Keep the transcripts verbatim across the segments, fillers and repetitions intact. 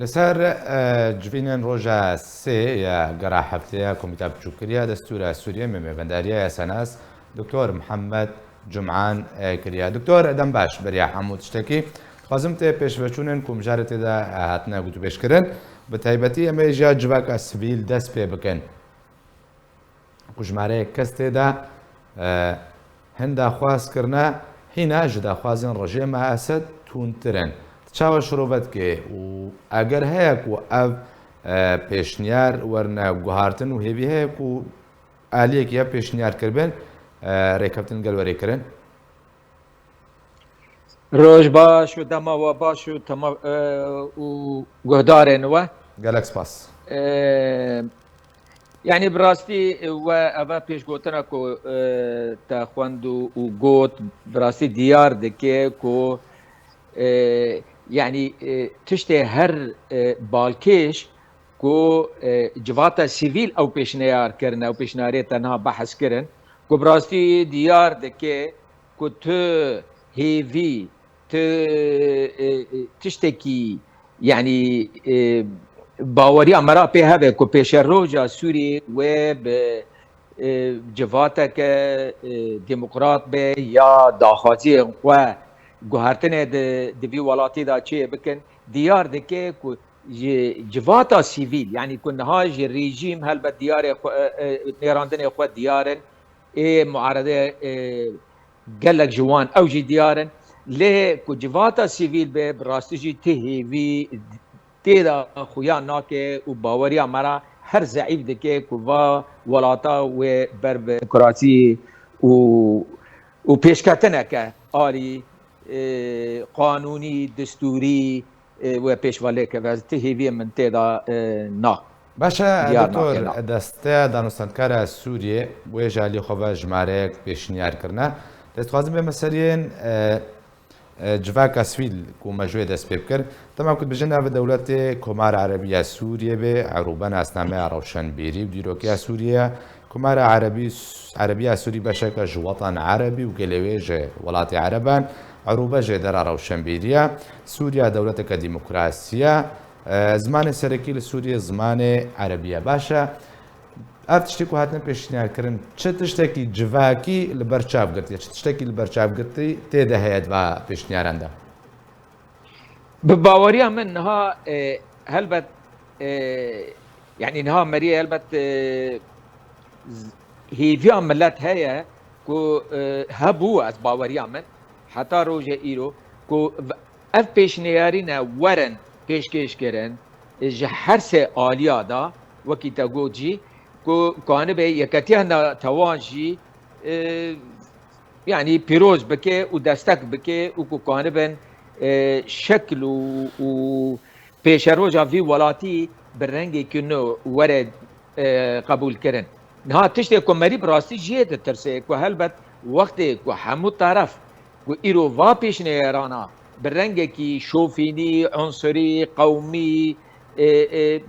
Li ser, e, civînên roja sê ya gera hefteya Komîta Biçûkgiriya Destûra Sûriyê me mêvendariya ya senas Doktor Mihemed Cum'an, e, kiriye. Doktor, dem baş beriya hemû tiştekî. Dixwazim tê pêşveçûnên ku mijarê tê de, e, hatine gotûbêjkirin, bi taybetî em ê ji ya civaka sivîl dest pê bikin. Ku jimareyek kes tê de, e, hin daxwaz kirine, hîna ji daxwazên rejêma Esed tundtir in. Tu çawa şirove dikê û eger heye ku ev, e, pêşniyar werine guhartin û hêvî heye ku aliyekî ya pêşniyar kiribin, e, rêkeftin gel were kirin? Roj baş û dema we baş û tema, e, û guhdarên we. Gelek spas. E, yanî bi rastî we eve pêşgotina ku, e, te xwend û, û got, bi rastî diyar dike ku, e, yanî, e, tiştê her, e, balkêş ku, e, civata sivîl ew pêşniyar kirine, ew pêşniyarê te niha behs kirin, ku bi rastî diyar dike ku tu hêvî, tu, e, e, tiştekî, yanî, e, baweriya me re pê hebe ku pêşeroja Sûriyê wê bi, e, civateke, e, demokrat be ya daxwaziyên xwe guhertinê di, di vî welatî de çê bikin, diyar dike ku ji civata sivîl, yanî ku niha ji rejîm helbet diyarê xwe, e, e, nêrandinê xwe diyar in, ê muarede, e, gelek ji wan ew jî diyar in. Lê ku civata sivîl be, bi rastî jî ti hêvî tê de xuya nake û baweriya me re her zeîf dike ku va welata wê ber bi demokrasî û, û pêşketineke alî, e, qanûnî, destûrî, e, wê pêş ve lê keve. Ti hêviyê min tê de, e, na. Baş e, diyar Doktor, nake, na. Desteya Danûstandkara Sûriyê wê ji alî xwe ve jimareyek pêşniyar kirine. Ez dixwazim bême ser yên, e, e, civaka sivîl ku me ji wê dest pê bikir. Dema ku dibêjin ev dewletê Komara Erebî ya Sûriyê bê, erûbe nasnameya rewşenbîrî û dîrokiya Sûriyê ye. Komara Erebî, Erebiya Sûrî beşeke ji Wetan Erebî û gelê wê ji welatê Ereban, erûbe jê dera rewşenbîriya. Sûriya dewleteke demokrasî ye. E, zimanê serekî li Sûriyê zimanê Erebî ye. Baş e, ev tiştê ku hatine pêşniyarkirin, çi tiştekî civakî li ber çav girtiye, çi tiştekî li ber çav girtî tê de heye di va pêşniyaran de? Bi baweriya min niha, e, helbet, e, yanî niha meriyê helbet, e, z-, hêviya milet heye ku, e, hebû, ez baweriya min, heta roje îro ku v-, ev pêşniyarîne werin pêşkêş kirin, e, ji her sê aliya de, wekî te got jî, ku kanibe Yeketiya Netewan jî, e, yanî pîroz bike û destek bike û ku kanibin, e, şekil û, û pêşeroja vî welatî bi rengekî nû were, e, qebûlkirin. Niha tiştê ku merî bi rastî jiyê ditirse ku helbet wextê ku hemû teref ku îro va pêşniyarana bi rengekî şofînî, unsurî, qewmî, e, e, e,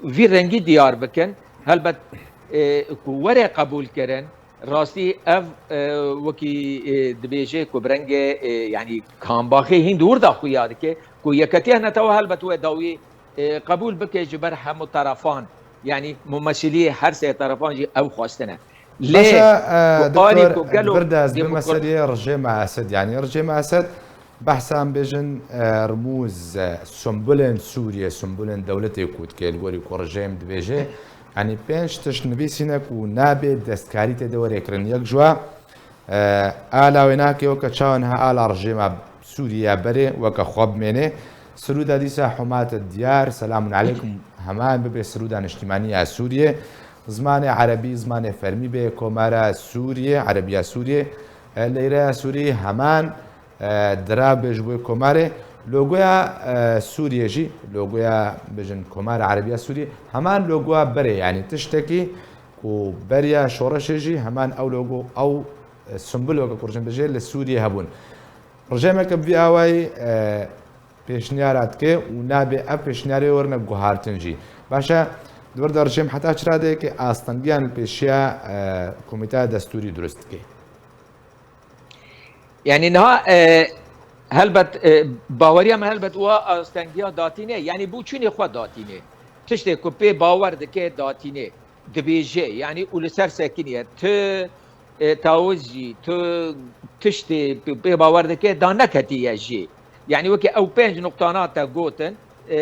vî rengî diyar bikin, helbet, e, ku were qebûlkirin, rastî ev, e, wekî, e, dibêje ku bi rengê, e, yanî kambaxê hîn di wir de xuya dike ku Yeketiya Netewa helbet wê dawî, e, qebûl bike ji ber hemû terefan, yanî mumesiliyê her sê terefan jî ew xwestine. Lê Baş e, e, ku alî Doktor, ku gelo di vir de ez bime demokrat- seriyê rejêma Esed, yanî rejêma Esed behsa em bêjin, e, rmûz, e, sumbulên Sûriyê, sumbulên dewletê ku dike, li gorî ku rejêm dibêje, yanî pênc tişt nivîsîne ku nabe destkarî tê de were kirin. Yek ji we, e, ala wê nake weke çawa niha ala rejêma Sûriyê ya berê weke xwe bimêne. Sirûda dîsa Humat Diyar, selamun aleykum, heman bibe sirûda niştîmanî ya Sûriyê. Zimanê erebî, zimanê fermî bê Komara Sûriyê, Erebiya Sûriyê. E, Leyreya Sûrî heman, e, dira bê ji bo komarê. Logoya, e, Sûriyê jî, logoya, bêjin, Komara Erebiya Sûriyê, heman logoya berê, yanî tiştekî ku beriya şoreşê jî heman ew logo, ew, e, simbolo ku kurjin bêje li Sûriyê hebûn. Rejêmeke bi vî awayî, e, pêşniyara dike û nabe ev pêşniyarê werine guhartin jî. Baş e, di vir de rejêm heta çi radeyekê astengiyan li pêşiya, e, Komîteya Destûrî dirust dike? Yanî niha, e, Helbet, e, baweriya me helbet wa astengiya datîne, yanî bûçûnê xwe datîne. Tiştê ku pê bawer dike datîne, dibêje, yanî û li ser sekiniye, tu, e, tawiz jî, tu tiştê pê, pê bawer dike da neketiye jê. Yanî weke ew pênc nuqtana te gotin, e,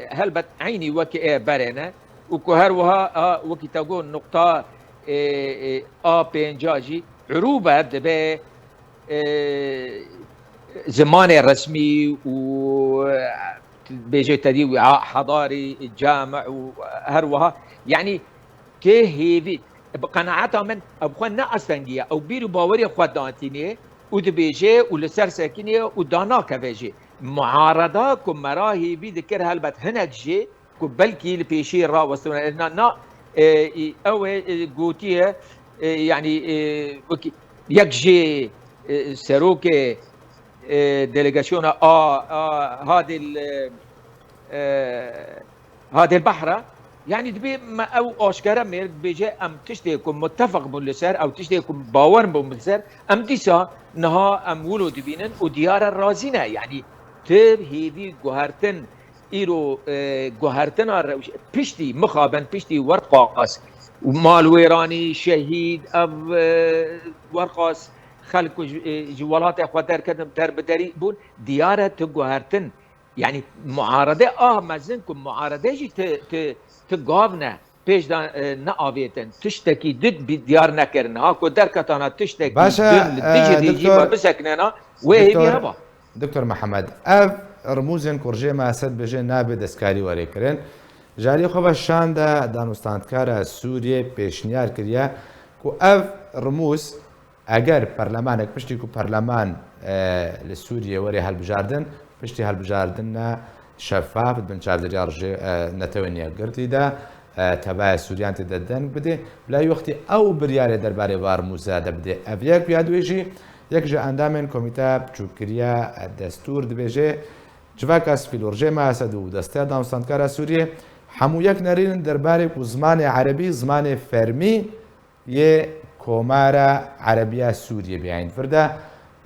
helbet eynî weke e berê ne. Û ku her wiha, a, wekî te got nuqta, e, e, a pênca jî urûbe dibe, e, zimanê resmî û, e, bêje te dî wiha hedarî, cami û her wiha. Yanî tê hêvî, bi qenaeta min ew xwe ne astengî ye. Ew bîr û bawerê xwe datînê û dibêje û li ser sekiniye û danakeve jê. Muareda ku me ra hêvî dikir helbet hinek jê ku belkî li pêşî rawestibûne. Na, na, e, e, ew ê, e, gotiye, e, yanî, e, wekî yek jê, e, serokê, e, delegasyona a, a, Hadil, e, e, Hadil Behra, yanî dibê me ew aşkere mêr bêje em tiştê ku muttefaq bûn li ser, ew tiştê ku bawer bûn li ser, em dîsa niha em wilo dibînin û diyar e razî ne. Yanî tu hêvî guhertin, îro, e, guhertina rewş-, piştî, mixabin piştî Werqas û malwêranî, şehîd, ev, e, Werqas xelk ku ji, e, ji welatê xwe derketin, derbederî bûn, diyar e tu guhertin. Yanî muarede a mezin ku muarede jî ti, ti, ti gav ne, pêş de, e, neavêtin. Tiştekî di bi diyar nekirin. Ha ku derketana tiştekî Baş e, din li dijî e, dijî doktor, me biseknena, wê hêvî doktor, heba. Doktor Mihemed, ev rimûzên ku rejê me Esed bêje nabe destkarî were kirin. Ji alî xwe ve şan de danûstandkara Sûriyê pêşniyar kiriye ku ev rimûz, eger perlemanek, piştî ku perleman, e, li Sûriyê were helbijardin, piştî helbijardina şefaf di bin çavdêriya rejê, e, Netewên Yekgirtî de, e, tevaya Sûriyan tê de deng bidê. Bila wextê ew biryarê derbarê va rimûze de bidê. Ev yek ya duê jî, yek ji endamên Komîteya Biçûkkiriya Destûr dibêje, Civaka Sivîl û Rejê me Esed û Desteya Danûstandkara Sûriyê hemû yek nerînin derbarê ku zimanê erebî zimanê fermî yê Komara Erebiya Sûriyê bêyîn vir de,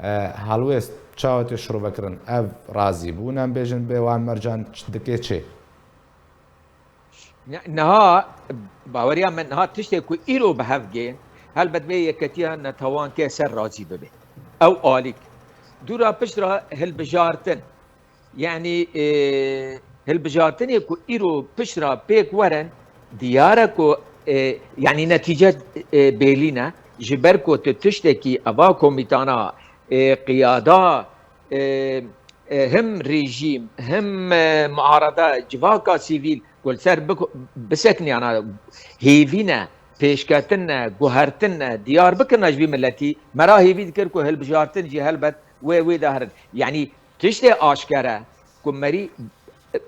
e, helwêst çawa tê şirove kirin? Ev razîbûn em bêjin bê wan mercan ç-, dike çi? Ne-, niha baweriya min niha tiştê ku îro bi hev gên, helbet vê yeketiya netewan ke ser razî bibe. Ew alîk. Dûra pişt ra hilbijartin. Yanî, e, hilbijartinê ku îro pişt ra pêk werin, diyar e ku, e, yanî netîce, e, bêlî ne, ji ber ku tu tiştekî eva komîtana, e, qiyada, e, e, him rejîm, him, e, muarada, civaka sivîl ku li ser bik-, bisekniyana hêvî ne, pêşketin ne, guhertin ne, diyar bikirina ji vî miletî, me ra hêvî dikir ku hilbijartin jî helbet wê wê de herin. Yanî tiştê aşkere ku merî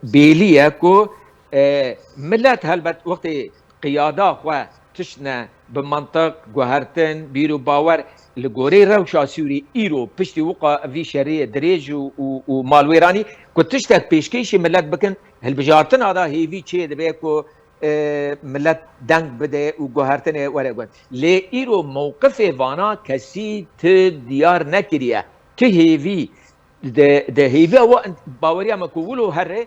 bêlî ye ku, e, milet helbet wextê qiyada xwe tişt ne bi mantiq, guhertin, bîr û bawer li gorî rewşa Sûrî îro piştî wiqa vî şeriyê dirêj û, û, û malwêranî ku tiştek pêşkêşî milet bikin, hilbijartina da hêvî çê dibe ku, e, milet deng bide û guhertinê were guhert. Lê îro mewqifê vana kesî ti diyar nekiriye. Ti hêvî de, de hêviya we int-, baweriya me ku wilo here,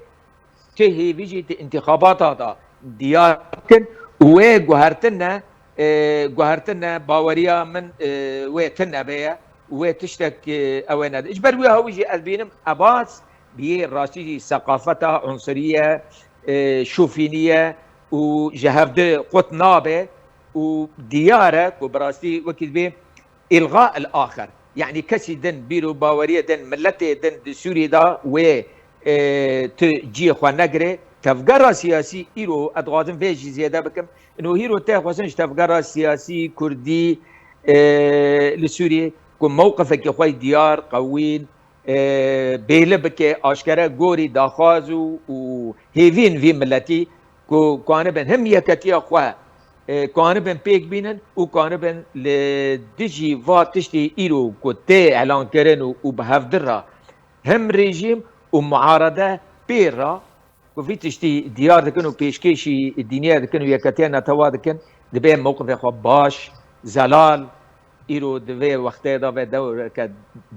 ti hêvî jî ti întîxabata da diyar kin û wê guhertin ne, e, guhertin ne, baweriya min, e, wê tune be ye û wê tiştek, e, ew ê nede. Ji ber wî hawî jî ez bînim ebas bi yê rastî jî seqafeta unsuriye, e, şofîniye û ji hevdi qut nabe û diyar e ku bi rastî wekî dibê îlga el axir. Yanî kesî din, bîr û baweriyê din, miletê din di Sûriyê de wê, e, tu cihê xwe negire. Tevgera siyasî îro, ez dixwazim vê jî zêde bikim. Ino hîro tê xwestin ji tevgera siyasî kurdî, e, li Sûriyê ku mewqifekî xwe diyar, qewîn, e, bêli bike, aşkere gorî daxwaz û, û hêvîn vî miletî ku, ku anibin him yeketiya xwe, e, ku anibin pêk bînin û ku anibin li dijî va tiştî îro ku tê elankirin û, û bi hevdir re him rejîm û muarede pê re ku vî tiştî diyar dikin û pêşkêşî dîniye dikin û yeketiya netewa dikin, dibe mewqifê xwe baş, zelal, îro di vê wextê de ve dewreke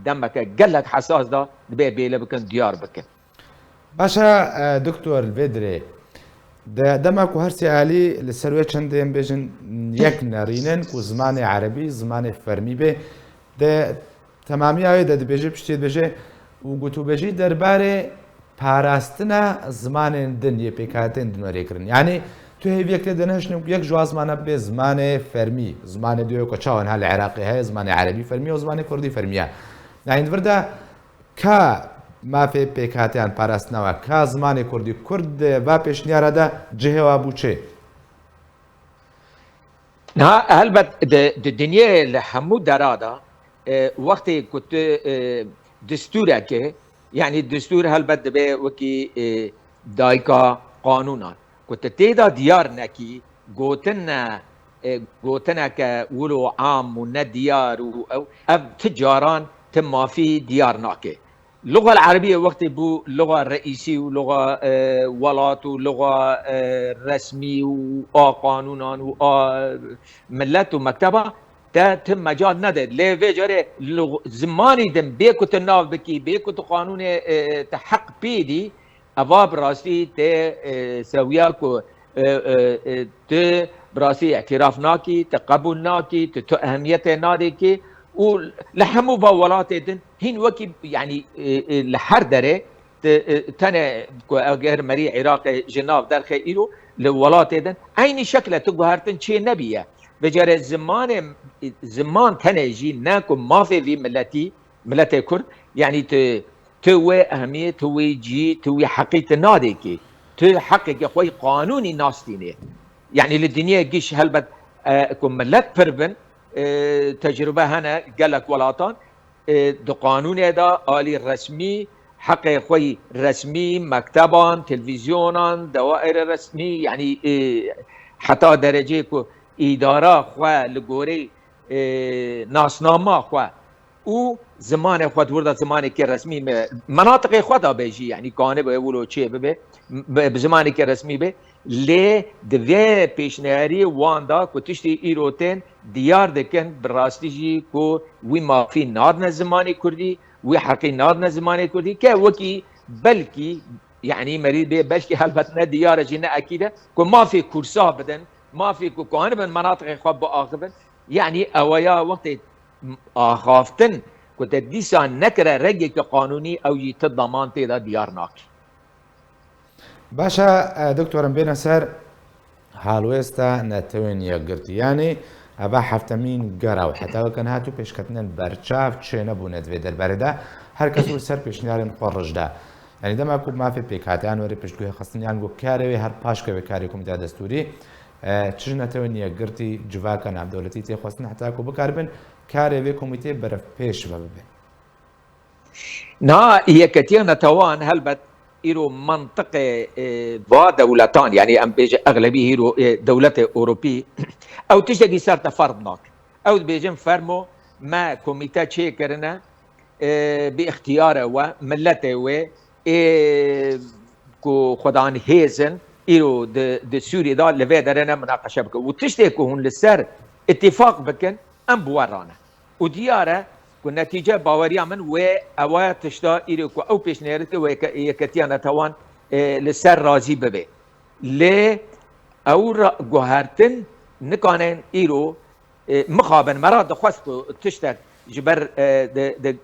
demeke gelek hesas de dibê bêle bikin, diyar bikin. Baş e, e, doktor, li vê dirê de dema ku her sê alî li ser wê çendê em bêjin yek nerînin ku zimanê erebî, zimanê fermî bê, di temamiya wê de dibêje, piştî dibêje û gotûbêjî derbarê parastina zimanên din yê pêkhatên din were kirin. Yanî tu hêviyek tê de nehiştin ku yek ji wan zimana bê zimanê fermî, zimanê diyo ku çawa niha li Iraqê heye, zimanê erebî fermî ye û zimanê kurdî fermî ye. Yanî di vir de ka mafê pêkhateyan parastina we, ka zimanê kurdî, kurd di va pêşniyara de cihê wa bû çi? Niha helbet di, di dinyê li hemû dera de, e, wextê ku tu, e, distûreke, yanî distûr helbet dibe wekî, e, dayika qanûnan. Ku tu tê de diyar nekî, gotin ne, e, gotineke wilo am û ne diyar û ew, ev ti caran ti mafî diyar nake. Luxa el-Erebîye wextê bû luxa reîsî û luxa, e, welat û luxa, e, resmî û a qanûnan û a millet û mekteba te ti mecal nede. Lê vê carê lux-, zimanî din bê ku tu nav bikî, bê ku tu qanûnê, e, te heq pê dî, eva bi rastî tê, e, sewiya ku, e, e, e, tu bi rastî îtiraf nakî, tu qebûl nakî, tu, tu ehemiyetê nadê kî û li hemû va welatê din hîn wekî, yanî, e, e, li her derê tu, e, tenê ku eger merî Iraqê ji nav derxe îro li welatê din eynî şekle tu guhertin çê nebiye. Vê carê zimanê, ziman tenê jî ne ku mafê vî miletî, miletê Kurd, yanî tu, tu wê ehmiyê, tu wê cî, tu wê heqî tu nadê kî. Tu heqekî xwe yî qanûnî nastînê. Yanî li dinyê giş helbet, e, ku milet pir bin, e, tecrube hene gelek welatan, e, di qanûnê de alî resmî, heqê xwe yî resmî, mekteban, televîzyonan, dewaîrê resmî, yanî, e, heta dereceyê ku îdara xwe li goreyê, e, nasnama xwe û zimanê xwe di wir de zimanekî resmî me, menatiqê xwe de be jî, yanî kanibe wilo çê bibe, bi, bi zimanekî resmî be, lê di vê pêşniyariyê wan de ku tiştî îro tên diyar dikin, bi rastî jî ku wî mafî nadine zimanê kurdî, wî heqî nadine zimanê kurdî, ke wekî belkî, yanî merî bê belkî helbet ne diyar e jî ne ekîd e, ku mafê kursa bidin, mafê ku kanibin menatiqê xwe biaxivin, yanî eweya wextê axaftin ku te dîsa nekire rengeke qanûnî, ew jî ti daman tê de diyar nake. Baş e, e, doktor, em bêne ser halwêsta Netewên Yekgirtî. Yanî eva heftemîn gera û heta weke niha tu pêşketinên berçav çênebûne di vê derbarê de. Her kes li ser pêşniyarên xwe rij da. Yanî dema ku mafê pêkhateyan were piştguhê xistin yan ku karê wê her paş keve karê Komîteya Destûrî, e, çi ji Netewên Yekgirtî civaka navdewletî tê xwestin heta ku bikaribin karê vê komîteyê berevpêş ve bibe? Na Yeketiya Netewan helbet îro mentiqê, e, va dewletan, yanî em bêje exlebî hîro, e, dewletê Ewropî, ew tiştekî ser te ferz nakin. Ew dibêjin fermo me komîte çêkirine, e, bi îxtiyarê we, miletê wê, ê ku xwedan hêz in, îro di, di Sûriyê de li vê derê ne munaqeşe bikin. Û tiştê ku hûn li ser îtîfaq bikin, em bi we rane. Û diyar e ku netîce baweriya min wê ewa tişta îro ku ew pêşniyar dike wê yeke-, yeketiya netewan, e, li ser razî bibe. Lê ew ra-, guhertin nikanin îro, e, mixabin me ra dixwest ku tiştek ji ber, e, di, di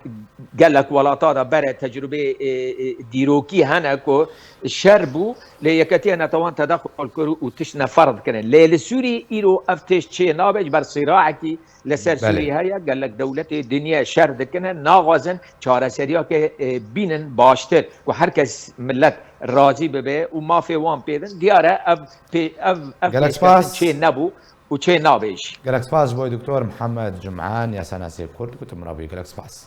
gelek welata de bere tecrûbê, e, e, dîrokî hene ku şer bû, lê Yeketiya Netewan tedexul kir û tişt ne ferz kirin. Lê li Sûrî îro ev tişt çê nabe ji ber sîraekî li ser Belê. Sûrî heye, gelek dewletê dinyê şer dikine, naxwazin çareseriyeke, e, bînin baştir, ku her kes millet razî bibe û mafê wan pê din. Diyar e ev pê-, ev, ev Gelek pêşketin spas. Çê nebû û çê nabe jî. Gelek spas ji bo Doktor Mihemed Cum'an, yasanasê Kurd, ku tu min re bûyî. Gelek spas.